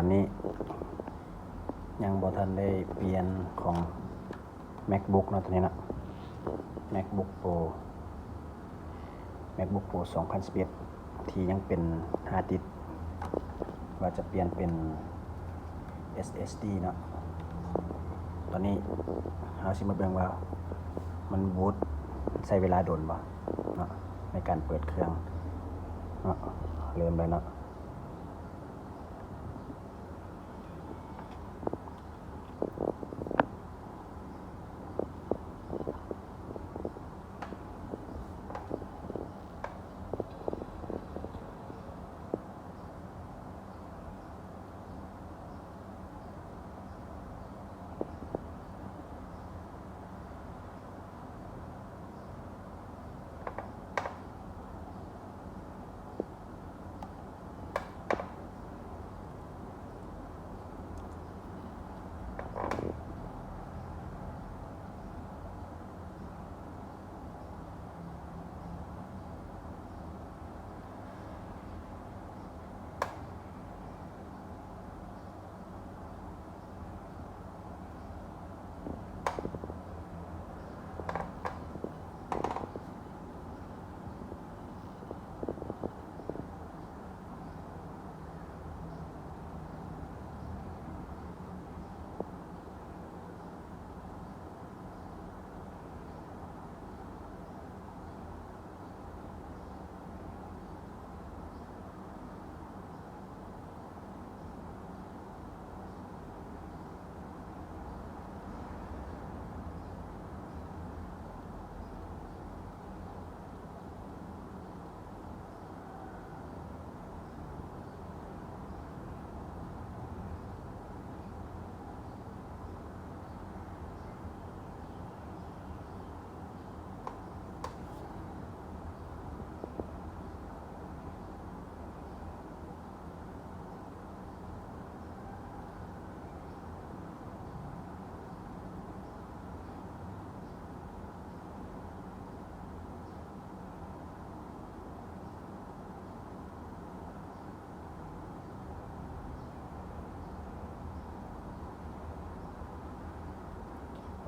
ຕອນນີ້ຍັງບໍ່ທັນໄດ້ປ່ຽນຂອງ MacBook ເນາະ ໂຕນີ້ເນາະ MacBook Pro MacBook Pro ສອງພັນສິບເອັດ ທີ່ຍັງເປັນ hard disk ວ່າຈະປ່ຽນເປັນ SSD ເນາະ. ຕອນນີ້ເຮົາຊິມາເບິ່ງວ່າມັນບູດໃຊ້ເວລາດົນບໍ່ເນາະ ໃນການເປີດເຄື່ອງເນາະ. ເລີ່ມແລ້ວເນາະ.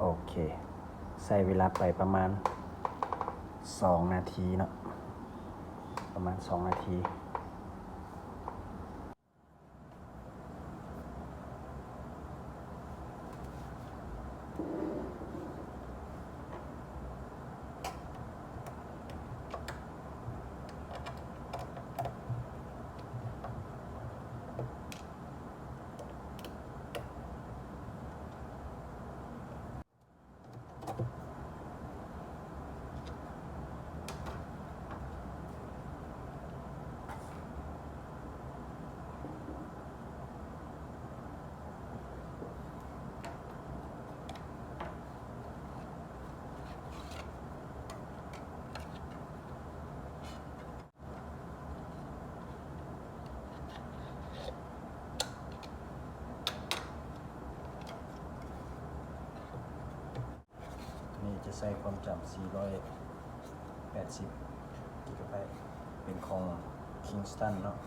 ໂອເຄ ໃຊ້ເວລາໄປປະມານສອງນາທີເນາະ ປະມານສອງນາທີ. ນີ້ຈະໃຊ້ຄວາມຈຳສີ່ຮ້ອຍແປດສິບກິກາໄບ ເປັນຂອງ Kingston ເນາະ. ໂ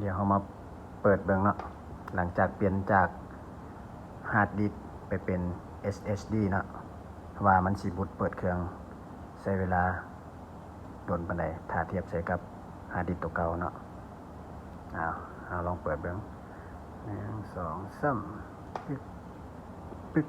ດຽວເຮົາມາເປີດເບິ່ງເນາະ ຫຼັງຈາກປ່ຽນຈາກຮາດດິສໄປເປັນ ເອສເອສດີ ເນາະ ວ່າມັນຊິບູດເປີດເຄື່ອງໃຊ້ເວລາດົນປານໃດ ຖ້າທຽບໃສ່ກັບຮາດດິສໂຕເກົ່າເນາະ. ເອົາ ເຮົາລອງເປີດເບິ່ງ ໜຶ່ງ ສອງ ສາມ ປຶກ ປຶກ.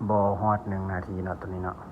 ບໍ່ຮອດໜຶ່ງນາທີເນາະ ໂຕນີ້ເນາະ.